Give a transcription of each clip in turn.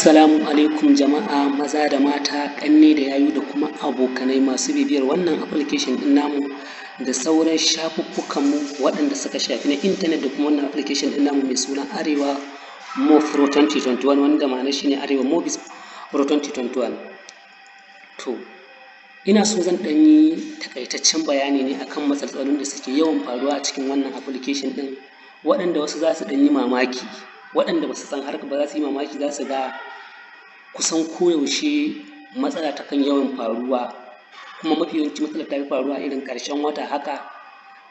Assalamu alaikum jama'a, maza da mata, ƙanne da yayu, da kuma abokanai masu bibiyar wannan application ɗin namu da sauran shafuffukanmu waɗanda suka shafi na intanet, da kuma wannan application ɗin namu mai suna Arewa Mo Pro 2021, wanda ma'anar shi ne Arewa Movies Pro 2021. To, ina so zan ɗan yi taƙaitaccen bayani ne akan matsaltsalun da suke yawan faruwa a cikin wannan application ɗin, waɗanda wasu za su ɗan yi mamaki, waɗanda ba su san harkar ba za su yi mamaki, za su ga kusan koyaushe matsala takan yawan faruwa. Kuma mafi yawanci matsalar ta fi faruwa irin ƙarshen wata haka,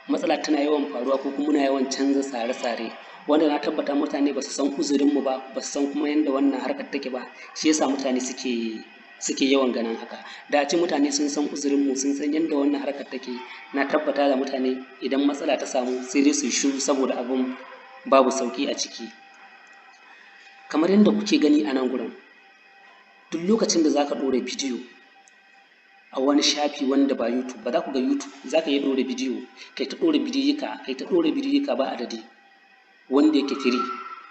matsala tana yawan faruwa, ko kuma muna yawan canza tsare-tsare, wanda na tabbata mutane ba su san uzurinmu ba, ba su san kuma yanda wannan harkar take ba. Shi yasa mutane suke yawan ganin haka. Da a ce mutane sun san uzurinmu, sun san yanda wannan harkar take, na tabbata da mutane idan matsala ta samu sai dai su yi shiru, saboda abun babu sauƙi a ciki. Kamar yadda kuke gani a nan gurin, duk lokacin da za ka ɗora bidiyo a wani shafi wanda ba YouTube ba, za ku ga YouTube za ka iya ɗora bidiyo, kai ta ɗora bidiyoyika, kai ta ɗora bidiyoyika ba adadi, wanda yake free,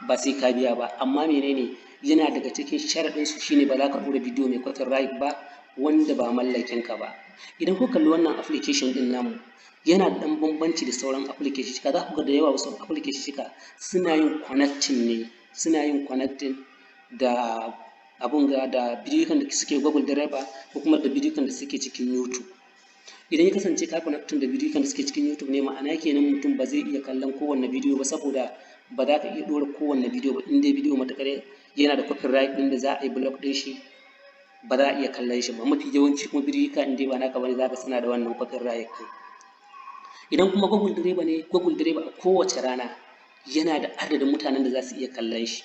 ba sai ka biya ba. Amma menene yana daga cikin sharaɗinsu? Shine ba za ka ɗora bidiyo mai copyright ba, wanda ba mallakin ka ba. Idan kuka kalli wannan application ɗin namu, yana da ɗan bambanci da sauran application. Za ku ga da yawa wasu application suna yin connecting ne, suna yin connecting da abun ga da bidiyoyin da suke Google Drive ko kuma da bidiyon da suke cikin YouTube. Idan ya kasance ka connecting da bidiyon da suke cikin YouTube ne, ma'ana kenan mutum ba zai iya kallon kowanne bidiyo ba, saboda ba za ka iya ɗora kowanne bidiyo ba. In dai bidiyo matuƙar yana da copyright ɗin da za a yi block ɗin shi, ba za a iya kallon shi ba. Mafi yawanci kuma bidiyoyika, in dai ba naka bane, za ka suna da wannan copyright ɗin. Idan kuma Google Drive ne, Google Drive a kowace rana yana da adadin mutanen da za su iya kallon shi.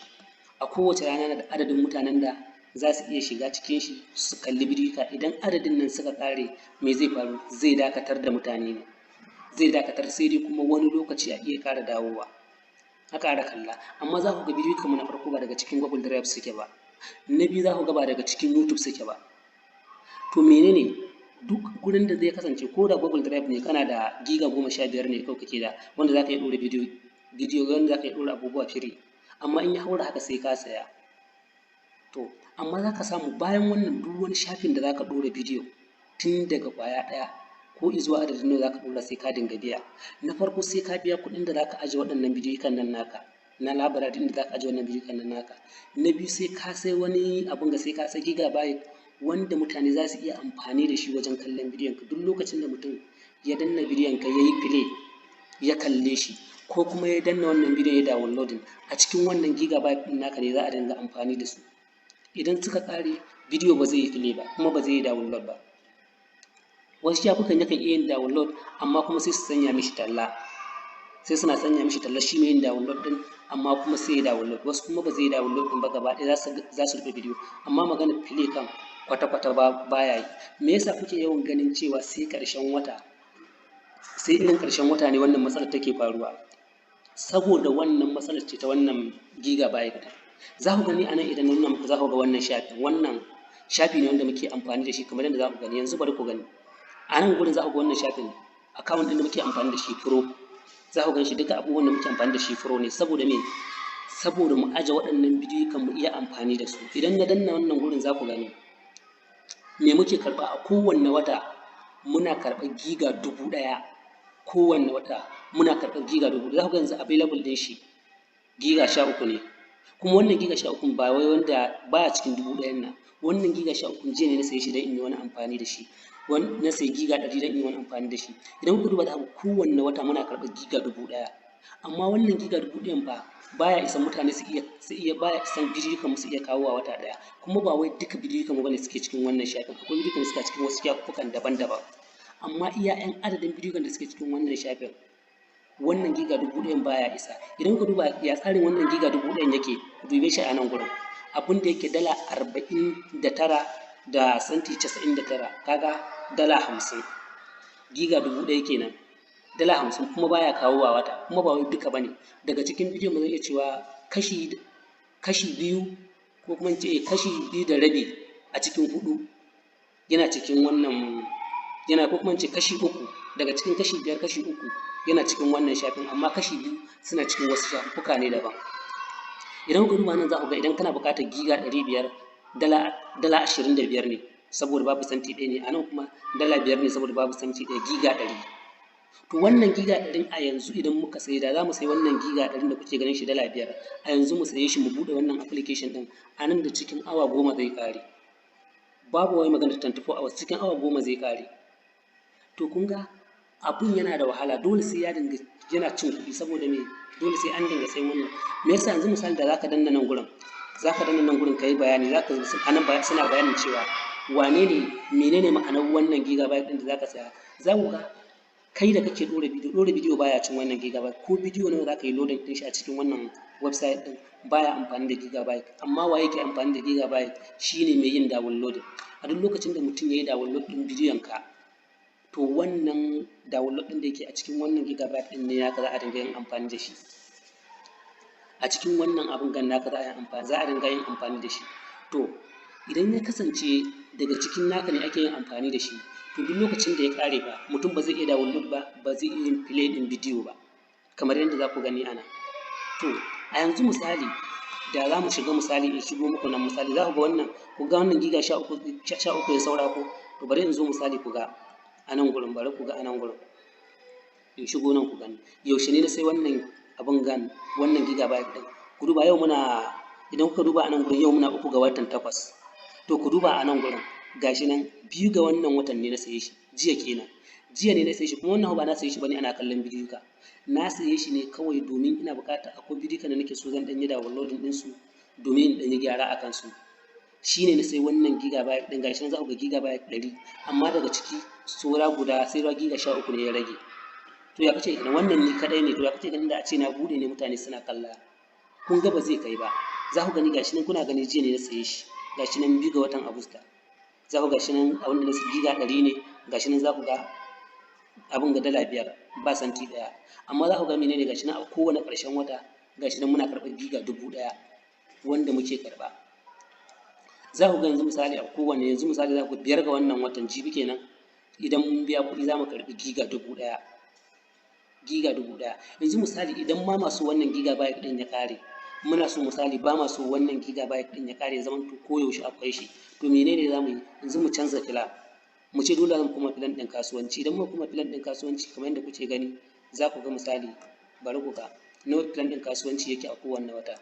A kowace rana yana da adadin mutanen da za su iya shiga cikin shi su kalli bidiyoyika. Idan adadin nan suka ƙare, me zai faru? Zai dakatar da mutane ne, zai dakatar, sai dai kuma wani lokaci a iya ƙara dawowa a ƙara kalla. Amma za ku ga bidiyoyikan mu na farko ba daga cikin Google Drive suke ba, na biyu za ku ga ba daga cikin YouTube suke ba. To menene? Duk gurin da zai kasance, ko da Google Drive ne, kana da giga 15 ne kawai kake da wanda za ka iya ɗora bidiyo, wanda za ka iya ɗora abubuwa free, amma in ya haura haka sai ka saya. To amma za ka samu bayan wannan, duk wani shafin da za ka ɗora bidiyo, tun daga ƙwaya ɗaya ko izuwa adadin nawa za ka ɗora, sai ka dinga biya. Na farko, sai ka biya kuɗin da za ka aje waɗannan bidiyoyikan nan naka na library ɗin da za ka aje wannan bidiyoyikan nan naka. Na biyu, sai ka sai wani abun ga, sai ka sai gigabyte wanda mutane za su iya amfani da shi wajen kallon bidiyon ka. Duk lokacin da mutum ya danna bidiyon ka, ya yi play, ya kalle shi, ko kuma ya danna wannan bidiyon ya downloading, a cikin wannan gigabyte ɗin naka ne za a dinga amfani da su. Idan suka ƙare, bidiyo ba zai yi play ba, kuma ba zai yi download ba. Wasu shafukan yakan iya yin download, amma kuma sai su sanya mishi talla, sai suna sanya mishi talla shi mai yin download ɗin, amma kuma sai ya download. Wasu kuma ba zai yi download ɗin ba gaba ɗaya, za su rufe bidiyo, amma maganar play kan kwata-kwata ba baya yi. Me yasa kuke yawan ganin cewa sai ƙarshen wata, sai irin ƙarshen wata ne wannan matsalar take faruwa? Saboda wannan matsalar ce ta wannan gigabyte ɗin. Za ku gani a nan, idan na nuna muku, za ku ga wannan shafin, wannan shafi ne wanda muke amfani da shi, kamar yadda za ku gani yanzu. Bari ku gani a nan gurin, za ku ga wannan shafin, account ɗin da muke amfani da shi pro. Za ku gan shi, duka abubuwan da muke amfani da shi pro ne. Saboda me? Saboda mu aje waɗannan bidiyoyikan mu iya amfani da su. Idan na danna wannan gurin, za ku gani me muke karɓa a kowanne wata. Muna karɓar giga 1000 kowanne wata, muna karɓar giga 1000. Za ku ga yanzu available ɗin shi giga 13 ne. Kuma wannan giga 13 ba wai wanda baya cikin 1000n nan. Wannan giga 13 jiya ne na saye shi don in yi wani amfani da shi, na sayi giga 100 don in yi wani amfani da shi. Idan kuka duba, za ku ga kowanne wata muna karɓar giga 1000. Amma wannan giga 1000n fa baya isan mutane su iya, baya isan bidiyoyikan mu su iya kawowa wata ɗaya. Kuma ba wai duka bidiyoyikan mu bane suke cikin wannan shafin, akwai bidiyoyikan da suke cikin wasu shafukan daban-daban. Amma iya ƴan adadin bidiyoyikan da suke cikin wannan shafin, wannan giga 1000n baya isa. Idan kuka duba ya tsarin wannan giga 1000n yake, ku dube shi a nan gurin, abin da yake dala 49 da santi 99, kaga dala 50, giga 1000 kenan, dala 50, kuma baya kawowa wata. Kuma ba wai duka bane daga cikin bidiyon mu. Zan iya cewa kashi biyu, ko kuma in ce kashi 2.5 a cikin huɗu yana cikin wannan, yana, ko kuma in ce kashi uku daga cikin kashi biyar, kashi uku yana cikin wannan shafin, amma kashi biyu suna cikin wasu shafuffuka ne daban. Idan kuka duba nan, za ku ga idan kana buƙatar giga 500, $25 ne, saboda babu santi ɗaya ne. A nan kuma $5 ne, saboda babu santi ɗaya, giga 100. To, wannan giga 100n a yanzu idan muka sayi, da za mu sayi wannan giga 100n da kuke ganin shi $5 a yanzu, mu saye shi, mu buɗe wannan application ɗin, a nan da cikin awa 10 zai ƙare. Babu wai maganar 24 hours, cikin awa 10 zai ƙare. To, kun ga abun yana da wahala, dole sai ya dinga yana cin kuɗi. Saboda me? Dole sai an dinga sayan wannan. Me yasa? Yanzu misali, da zaka danna nan gurin, zaka danna nan gurin kayi bayani, zaka anan suna bayanin cewa wane ne, menene ma'anar wannan gigabyte ɗin da zaka saya. Za ku ga kai da kake ɗora bidiyo, ɗora bidiyo baya cin wannan gigabyte. Ko bidiyo nawa zaka yi loading ɗin shi a cikin wannan website ɗin, baya amfani da gigabyte. Amma wa yake amfani da gigabyte? Shine mai yin downloading. A duk lokacin da mutum ya yi download ɗin bidiyon ka, to wannan download ɗin da yake a cikin wannan gigabyte ɗin ne naka za a dinga yin amfani da shi. A cikin wannan abun gan naka za a yi amfani, za a dinga yin amfani da shi. To, idan ya kasance daga cikin naka ne ake yin amfani da shi, to duk lokacin da ya ƙare ba, mutum ba zai iya download ba, ba zai iya yin play ɗin bidiyo ba, kamar yadda za ku gani a nan. To, a yanzu misali, da za mu shiga, misali in shigo muku nan, misali za ku ga wannan, ku ga wannan giga 13, 13 ya saura ko? To, bari in zo, misali ku ga a nan gurin, bari ku ga a nan gurin, in shigo nan ku gani yaushe ne na sai wannan abun gan, wannan gigabyte ɗin. Ku duba, yau muna, idan kuka duba a nan gurin, yau muna 3 ga watan 8. To, ku duba a nan gurin, gashi nan 2 ga wannan watan ne na saye shi, jiya kenan, jiya ne na saye shi. Kuma wannan ba na saye shi bane ana kallon bidiyo ka, na saye shi ne kawai domin ina buƙatar, akwai bidiyo da nake so zan ɗan yi downloading ɗinsu domin in ɗan yi gyara a kansu, shi ne na sai wannan gigabyte ɗin. Gashi nan za ku ga gigabyte 100, amma daga ciki saura guda, sai giga 13 ne ya rage. To, ya kace kenan? Wannan ni kaɗai ne. To, ya kace ganin da a ce na buɗe ne mutane suna kalla? Kun ga ba zai kai ba. Za ku gani, gashi nan kuna gani, jiya ne na saye shi, gashi nan 2 ga watan Agusta. Za ku gashi nan abin da na sayi giga 100 ne, gashi nan za ku ga abin ga $5 ba santi ɗaya. Amma za ku ga menene? Gashi nan a kowane ƙarshen wata, gashi nan muna karɓar giga 1000 wanda muke karɓa. Za ku ga yanzu misali a kowane, yanzu misali za ku 5 ga wannan watan, jibi kenan, idan mun biya kuɗi za mu karɓi giga 1000, giga 1000. Yanzu misali, idan ma masu wannan gigabyte ɗin ya ƙare, muna so misali, ba ma so wannan gigabyte ɗin ya ƙare, zaman to koyaushe akwai shi, to menene za mu yi yanzu? Mu canza plan, mu ce dole zan koma plan ɗin kasuwanci. Idan muka koma plan ɗin kasuwanci, kamar yadda kuke gani, za ku ga misali, bari ku ga nawa plan ɗin kasuwanci yake a kowanne wata.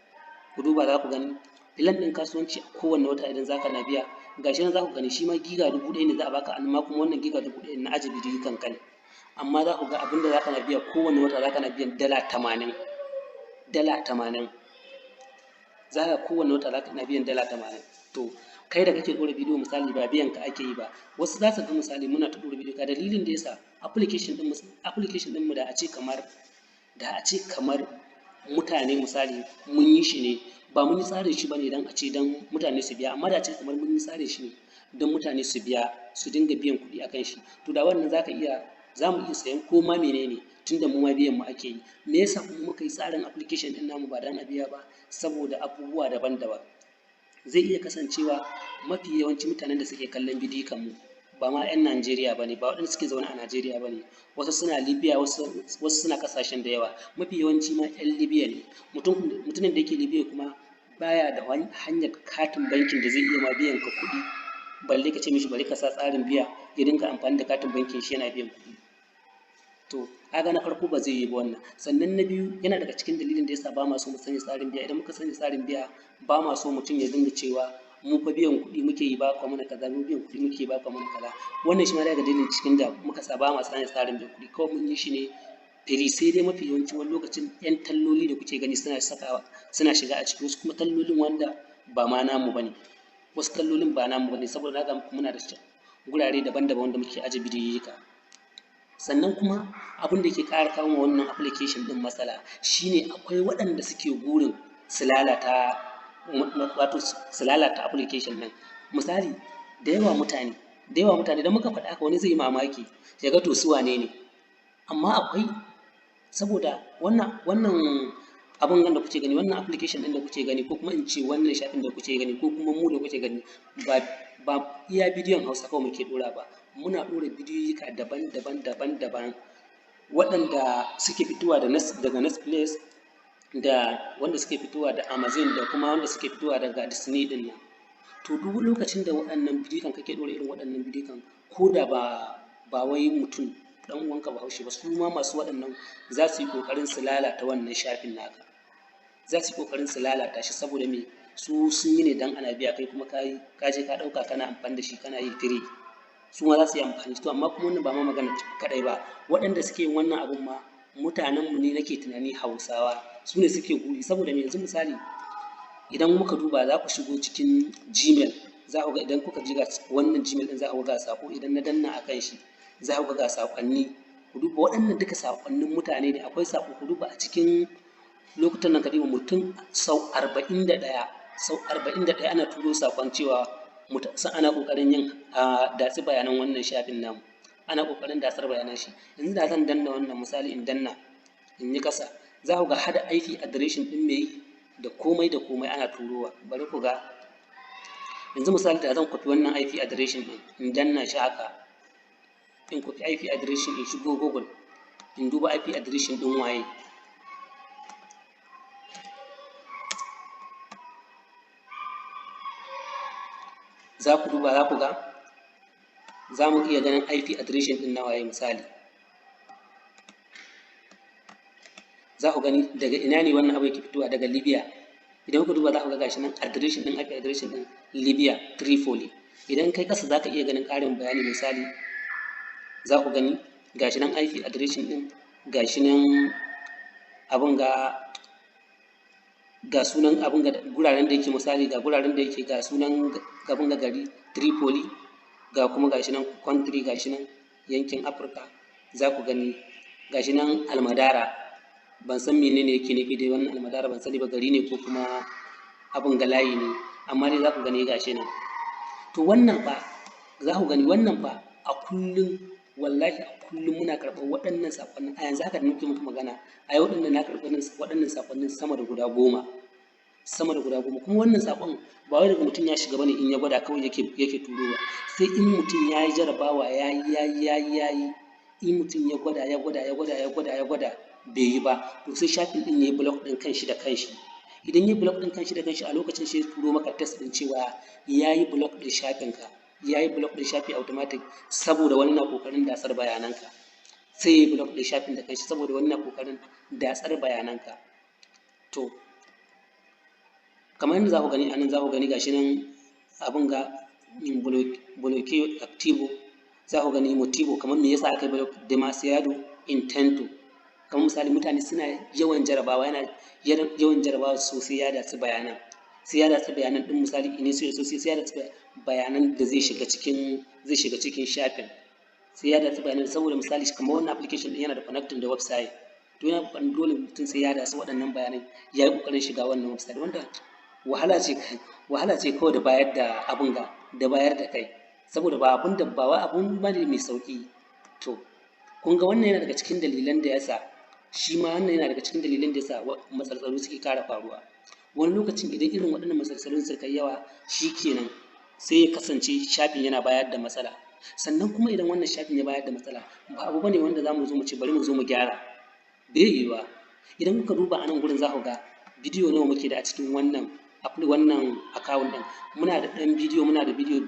Ku duba, za ku gani plan ɗin kasuwanci a kowanne wata idan za ka na biya, gashi nan za ku gani shi ma giga 1000 ne za a baka. Amma kuma wannan giga 1000 na aje bidiyo kanka ne. Amma za ku ga abin da za ka na biya kowanne wata, za ka na biyan $80, $80. Za ka kowanne wata za ka na biyan $80. To, kai da kake ɗora bidiyo, misali ba biyan ka ake yi ba. Wasu za su ga misali muna ta ɗora bidiyo, ga dalilin da yasa application ɗin mu, da a ce kamar mutane, misali mun yi shi ne, ba mun yi tsarin shi bane dan a ce dan mutane su biya. Amma da a ce kamar mun yi tsarin shi ne don mutane su biya, su dinga biyan kuɗi akan shi, to da wannan zaka iya, za mu iya sayan ko ma menene, tunda mu ma biyan mu ake yi. Me yasa kuma muka yi tsarin application ɗin namu ba dan a biya ba? Saboda abubuwa daban-daban. Zai iya kasancewa mafi yawancin mutanen da suke kallon bidiyon mu ba ma 'yan Najeriya ba ne, ba waɗanda suke zaune a Najeriya ba ne. Wasu suna Libya, wasu suna ƙasashen da yawa. Mafi yawanci ma 'yan Libya ne. Mutumin da yake Libya kuma baya da hanyar katin bankin da zai iya ma biyan ka kuɗi, balle ka ce mishi bari ka sa tsarin biya, ya dinga amfani da katin bankin shi yana biyan kuɗi. To, kaga na farko ba zai yi ba wannan. Sannan na biyu, yana daga cikin dalilin da yasa ba ma so mu sanya tsarin biya. Idan muka sanya tsarin biya, ba ma so mutum ya dinga cewa mu fa biyan kuɗi muke yi, ba kwa mana kaza, mu biyan kuɗi muke yi, ba kwa mana kaza. Wannan shi ma daga dalilin cikin da muka sa ba ma sanya tsarin biyan kuɗi. Kawai mun yi shi ne free, sai dai mafi yawanci wani lokacin 'yan talloli da kuke gani suna sakawa, suna shiga a ciki, wasu kuma tallolin wanda ba ma namu ba ne. Wasu tallolin ba namu ba ne, saboda na ga muku muna da gurare daban-daban wanda muke aje bidiyoyika. Sannan kuma abin da yake ƙara kawo wa wannan application ɗin matsala shine akwai waɗanda suke burin su lalata, wato su lalata application ɗin. Misali, da yawa mutane, idan muka faɗi haka wani zai yi mamaki, ya ga to su wane ne? Amma akwai, saboda wannan abun nan da kuke gani, wannan application ɗin da kuke gani, ko kuma in ce wannan shafin da kuke gani, ko kuma mu da kuke gani, ba iya bidiyon Hausa kawai muke ɗora ba. Muna ɗora bidiyoyika daban-daban, daban-daban, waɗanda suke fitowa daga Next Place. da wanda suke fitowa da Amazon da kuma wanda suke fitowa daga Disney ɗin nan. To, duk lokacin da waɗannan bidiyon kake ɗora irin waɗannan bidiyon, ko da ba wai mutum ɗan uwanka Bahaushe ba, su ma masu waɗannan za su yi ƙoƙarin su lalata wannan shafin naka. Za su yi ƙoƙarin su lalata shi saboda me? Su sun yi ne dan ana biya, kai kuma ka yi, ka je ka ɗauka kana amfani da shi, kana yi free. Su ma za su yi amfani. To, amma kuma wannan ba ma magana kaɗai ba, waɗanda suke yin wannan abun ma mutanenmu ne nake tunani, Hausawa su ne suke guri. Saboda me? Yanzu misali, idan muka duba, za ku shigo cikin Gmail, za ku ga idan kuka ji ga wannan Gmail ɗin, za ku ga saƙo. Idan na danna a kan shi, za ku ga saƙonni. Ku duba, waɗannan duka saƙonnin mutane ne. Akwai saƙo, ku duba, a cikin lokutan nan ka duba mutum sau 41, sau 41 ana turo saƙon cewa ana ƙoƙarin yin datsi bayanan wannan shafin namu, ana ƙoƙarin datsar bayanan shi. Yanzu da zan danna wannan, misali in danna in yi ƙasa, za ku ga hada IP adireshin ɗin mai da komai da komai ana turowa. Bari ku ga, yanzu misali da zan kwafi wannan IP adireshin ɗin, in danna shi haka, in kwafi IP adireshin, in shigo Google in duba IP adireshin ɗin waye. Za ku duba, za ku ga za mu iya ganin IP adireshin ɗin na waye. Misali, za ku gani daga ina ne wannan abu yake fitowa, daga Libya. Idan kuka duba, za ku ga gashi nan adireshin ɗin, IP adireshin ɗin Libya, Tripoli. Idan kai ƙasa, za ka iya ganin ƙarin bayani. Misali, za ku gani gashi nan IP adireshin ɗin, gashi nan abun ga sunan abun ga guraren da yake. Misali, ga guraren da yake, ga sunan abun ga gari Tripoli, ga kuma gashi nan country, gashi nan yankin Afirka. Za ku gani gashi nan Almadara. Ban san menene yake nufi dai wannan Almadara, ban sani ba, gari ne ko kuma abun ga layi ne, amma dai za ku gani gashi nan. To, wannan fa za ku gani, wannan fa a kullum, wallahi a kullum muna karɓar waɗannan saƙonnin. A yanzu haka da nake muku magana, a yau ɗin nan na karɓi waɗannan saƙonnin sama da guda 10, sama da guda 10. Kuma wannan saƙon ba wai daga mutum ya shiga bane in ya gwada kawai yake turowa, sai in mutum ya yi jarabawa, ya yi, ya yi, ya yi, ya yi. In mutum ya gwada, ya gwada, ya gwada, ya gwada, ya gwada, bai yi ba, to sai shafin ɗin ya yi block ɗin kanshi da kanshi. Idan ya yi block ɗin kanshi da kanshi, a lokacin sai ya turo maka text ɗin cewa ya yi block ɗin shafinka, ya yi block ɗin shafi automatic saboda wani na ƙoƙarin datsar bayananka. Sai ya yi block ɗin shafin da kanshi saboda wani na ƙoƙarin datsar bayananka. To, kamar yadda za ku gani a nan, za ku gani gashi nan abin ga bloqueo activo. Za ku gani motivo, kamar me yasa aka yi block, demasiado intento. Kamar misali, mutane suna yawan jarabawa, yana yawan jarabawa sosai, ya datsi bayanan, sai ya datsi bayanan ɗin. Misali, inicio sosai, sai ya datsi bayanan da zai shiga cikin shafin, sai ya datsi bayanan. Saboda misali, kamar wannan application ɗin yana da connecting da website, to yana ƙoƙarin dole mutum sai ya datsi waɗannan bayanai, ya yi ƙoƙarin shiga wannan website, wanda wahala ce, wahala ce kawai da bayar da abun ga da bayar da kai, saboda ba abun da ba wai abun bane mai sauƙi. To, kun ga wannan yana daga cikin dalilan da yasa, shi ma wannan yana daga cikin dalilan da yasa matsaltsalu suke ƙara faruwa. Wani lokacin idan irin waɗannan matsaltsalun suka yi yawa, shikenan sai ya kasance shafin yana bayar da matsala. Sannan kuma idan wannan shafin ya bayar da matsala, ba abu bane wanda za mu zo mu ce bari mu zo mu gyara, bai yiwuwa. Idan kuka duba a nan gurin, za ku ga bidiyo nawa muke da a cikin wannan account ɗin. Muna da ɗan bidiyo, muna da bidiyo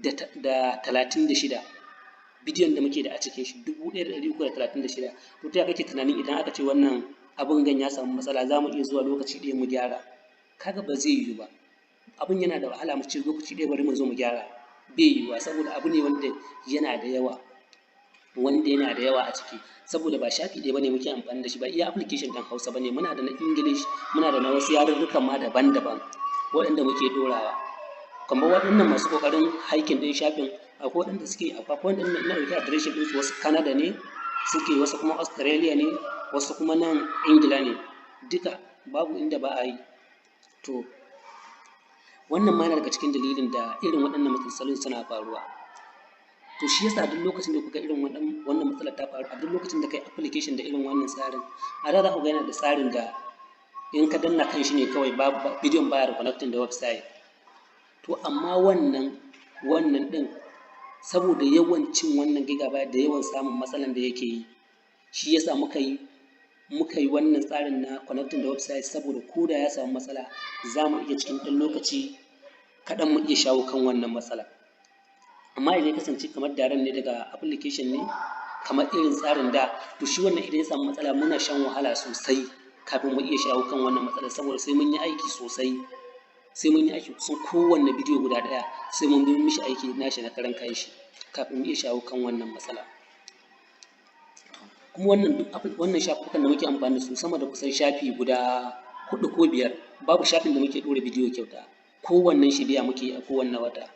1336. Bidiyon da muke da a cikin shi 1336. To, ta kake tunanin idan aka ce wannan abun gan ya samu matsala, za mu iya zuwa lokaci ɗaya mu gyara? Kaga ba zai yiwu ba. Abun yana da wahala mu ce lokaci ɗaya bari mu zo mu gyara, bai yiwuwa, saboda abu ne wanda yana da yawa, wanda yana da yawa a ciki, saboda ba shafi ɗaya bane muke amfani da shi, ba iya application ɗin Hausa bane. Muna da na English, muna da na wasu yarurrukan ma daban-daban waɗanda muke ɗorawa. Kamar waɗannan masu ƙoƙarin hacking ɗin shafin, akwai waɗanda suke, akwai waɗanda na ɗauki adireshin ɗinsu, wasu Canada ne suke, wasu kuma Australia ne, wasu kuma nan Ingila ne. Duka babu inda ba a yi. To, wannan ma yana daga cikin dalilin da irin waɗannan matsalolin suna faruwa. To, shi yasa duk lokacin da kuka irin wannan matsalar ta faru, a duk lokacin da kai application da irin wannan tsarin, a da za ku ga yana da tsarin da in ka danna kan shi ne kawai, bidiyon baya da connecting da website. To, amma wannan ɗin, saboda yawan cin wannan gigabyte da yawan samun matsalan da yake yi, shi yasa muka yi Muka yi wannan tsarin na connecting da website saboda ko da ya samu matsala, za mu iya cikin ɗan lokaci kaɗan mu iya shawo kan wannan matsala. Amma idan ya kasance kamar direct ne daga application ne, kamar irin tsarin da, to shi wannan idan ya samu matsala muna shan wahala sosai kafin mu iya shawo kan wannan matsalar, saboda sai mun yi aiki sosai, sai mun yi aiki kusan kowanne bidiyo guda ɗaya sai mun bi mishi aiki nashi na karan kanshi kafin mu iya shawo kan wannan matsala. Kuma wannan duk wannan shafukan da muke amfani da su, sama da kusan shafi guda huɗu ko biyar, babu shafin da muke ɗora bidiyo kyauta. Kowannen shi biya muke a kowanne wata,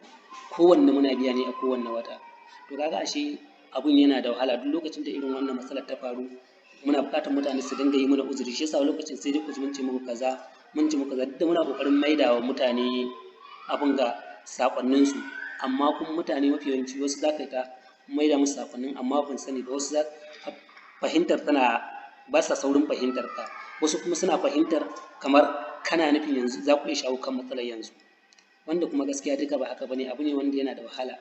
kowanne muna biya ne a kowanne wata. To kaga ashe abun yana da wahala. Duk lokacin da irin wannan matsalar ta faru, muna buƙatar mutane su dinga yi mana uzuri. Shi yasa lokacin sai dai ku ji mun ce muku kaza, mun ce muku kaza, duk da muna ƙoƙarin maidawa mutane abun ga saƙonninsu. Amma kuma mutane mafi yawanci, wasu za ka ta maida musu saƙonnin amma ban sani ba, wasu za fahimtar tana ba sa saurin fahimtar ka, wasu kuma suna fahimtar kamar kana nufin yanzu za ku iya shawo kan matsalar yanzu, wanda kuma gaskiya duka ba haka bane. Abu ne wanda yana da wahala,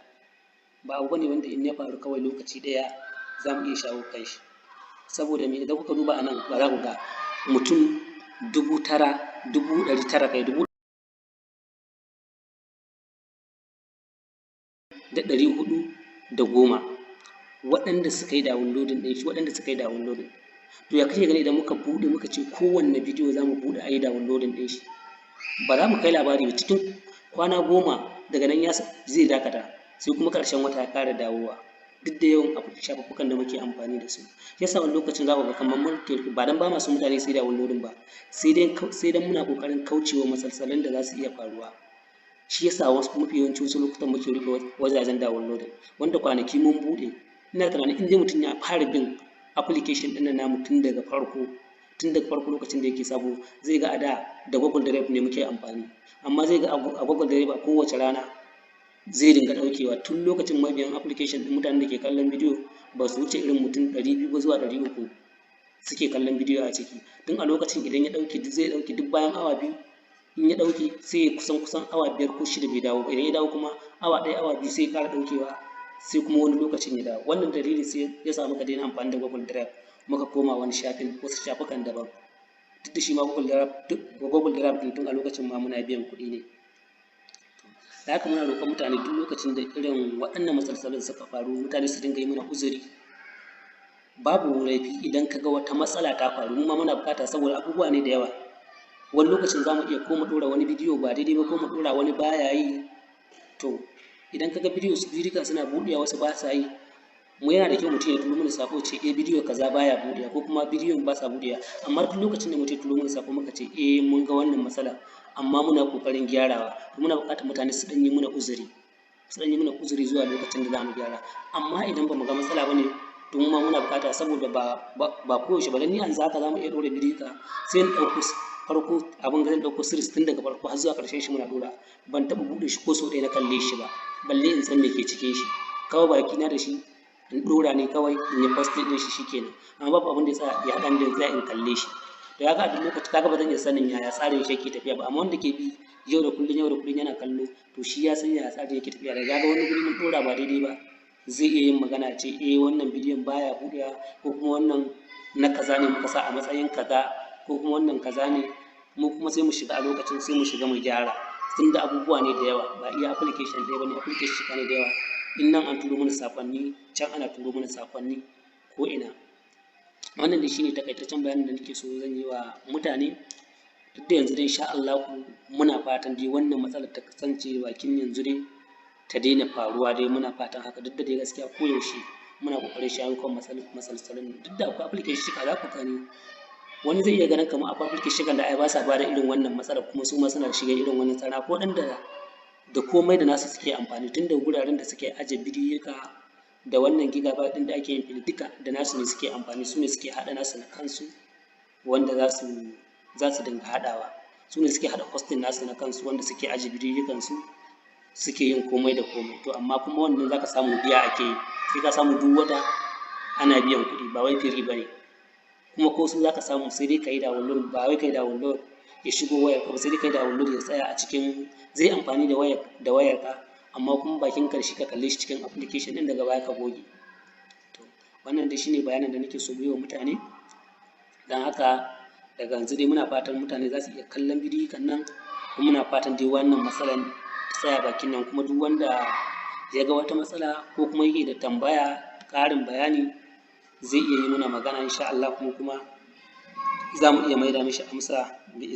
ba abu bane wanda in ya faru kawai lokaci ɗaya za mu iya shawo kan shi. Saboda me? Idan kuka duba a nan ba za ku ga mutum 9,000, 900,000, kai, 410,000 waɗanda suka yi downloading ɗin shi, waɗanda suka yi downloading. To ya kake gani idan muka buɗe muka ce kowanne bidiyo za mu buɗe a yi downloading ɗin shi? Ba za mu kai labari ba. Cikin kwana 10 daga nan ya zai dakata, sai kuma ƙarshen wata ya ƙara dawowa, duk da yawan shafuffukan da muke amfani da su. Yasa wani lokacin za ku ga kamar mun ba dan ba ma son mutane su yi downloading ba, sai dan muna ƙoƙarin kaucewa matsaltsalun da za su iya faruwa. Shi yasa wasu mafi yawancin wasu lokutan muke rufe wajajen downloading. Wanda kwanaki mun buɗe, ina tunanin in dai mutum ya fara bin application ɗin nan namu tun daga farko lokacin da yake sabo, zai ga a da da Google Drive ne muke amfani, amma zai ga a Google Drive a kowace rana zai dinga ɗaukewa. Tun lokacin mabiyan application ɗin, mutanen da ke kallon bidiyo ba su wuce irin mutum 200 ba zuwa 300 suke kallon bidiyo a ciki. Tun a lokacin idan ya ɗauke, duk zai ɗauke duk bayan awa 2. In ya ɗauke, sai ya kusan awa 5 ko 6 bai dawo ba. Idan ya dawo kuma awa 1, awa 2, sai ya ƙara ɗaukewa, sai kuma wani lokacin ya dawo. Wannan dalili sai ya sa muka daina amfani da Google Drive, muka koma wani shafin, wasu shafukan daban, duk da shi ma Google Drive, duk Google Drive ɗin tun a lokacin ma muna biyan kuɗi ne. Da haka muna roƙon mutane, duk lokacin da irin waɗannan matsaltsalun suka faru, mutane su dinga yi mana uzuri. Babu laifi idan ka ga wata matsala ta faru, mu ma muna buƙata, saboda abubuwa ne da yawa. Wani lokacin za mu iya ko mu ɗora wani bidiyo ba daidai ba, ko mu ɗora wani baya yi. To idan ka ga bidiyo, bidiyon suna buɗewa, wasu ba sa yi, mu yana da kyau mutum ya turo mana saƙo, ce eh, bidiyo kaza baya buɗewa, ko kuma bidiyon ba sa buɗewa. Amma duk lokacin da mutum ya turo mana saƙo, muka ce eh, mun ga wannan matsala, amma muna ƙoƙarin gyarawa. To muna buƙatar mutane su ɗan yi mana uzuri, su ɗan yi mana uzuri zuwa lokacin da za mu gyara. Amma idan ba mu ga matsala ba ne, to mu ma muna buƙata, saboda ba koyaushe ba. Dan ni yanzu haka za mu iya ɗora bidiyo, sai in ɗauko farko abin zan ɗauko series tun daga farko har zuwa ƙarshen shi muna ɗora, ban taɓa buɗe shi ko sau ɗaya na kalle shi ba, balle in san me ke cikin shi. Kawai baki na da shi in ɗora ne kawai, in yi posting ɗin shi, shikenan. Amma babu abin da ya tsaya ya haɗa ni da tsaya in kalle shi. To ya ga a duk lokaci kaga ba zan iya sanin yaya tsarin shi yake tafiya ba. Amma wanda ke bi yau da kullum, yau da kullum yana kallo, to shi ya san yaya tsarin yake tafiya. Da ya ga wani guri mun ɗora ba daidai ba, zai iya yin magana, ce eh, wannan bidiyon baya buɗewa, ko kuma wannan na kaza ne muka sa a matsayin kaza, ko kuma wannan kaza ne. Mu kuma sai mu shiga a lokacin, sai mu shiga mu gyara, tunda abubuwa ne da yawa, ba iya application ɗaya bane, application ne da yawa. In nan an turo mana saƙonni, can ana turo mana saƙonni, ko ina. Wannan dai shine takaitaccen bayanin da nake so zan yi wa mutane. Duk da yanzu dai insha Allahu muna fatan dai wannan matsalar ta kasance bakin yanzu dai ta daina faruwa dai, muna fatan haka. Duk da dai gaskiya koyaushe muna ƙoƙarin shawo kan matsaltsalun, duk da akwai application za ku gani, wani zai iya ganin kamar akwai application da ai ba sa bada irin wannan matsalar, kuma su ma suna shiga irin wannan tsara ko waɗanda da komai da nasu suke amfani, tun da guraren da suke aje bidiyoyika da wannan gigabyte ɗin da ake yin fili, duka da nasu ne suke amfani. Su ne suke haɗa nasu na kansu, wanda za su dinga haɗawa. Su ne suke haɗa hosting nasu na kansu, wanda suke aje bidiyoyikan su, suke yin komai da komai. To amma kuma wannan zaka samu biya ake yi, sai ka samu duk wata ana biyan kuɗi, ba wai free bane. Kuma ko su zaka samu, sai dai ka yi download, ba wai ka yi download ya shigo wayar ka ba, sai dai ka yi download ya tsaya a cikin, zai amfani da wayar ka, amma kuma bakin karshe ka kalle shi cikin application ɗin, daga baya ka goge. To wannan dai shine bayanin da nake so mu yi wa mutane. Don haka daga yanzu dai muna fatan mutane za su iya kallon bidiyon nan, kuma muna fatan dai wannan matsalan ta tsaya bakin nan. Kuma duk wanda ya ga wata matsala ko kuma yake da tambaya, ƙarin bayani, zai iya yi mana magana insha Allah, kuma za mu iya maida mishi amsa bi.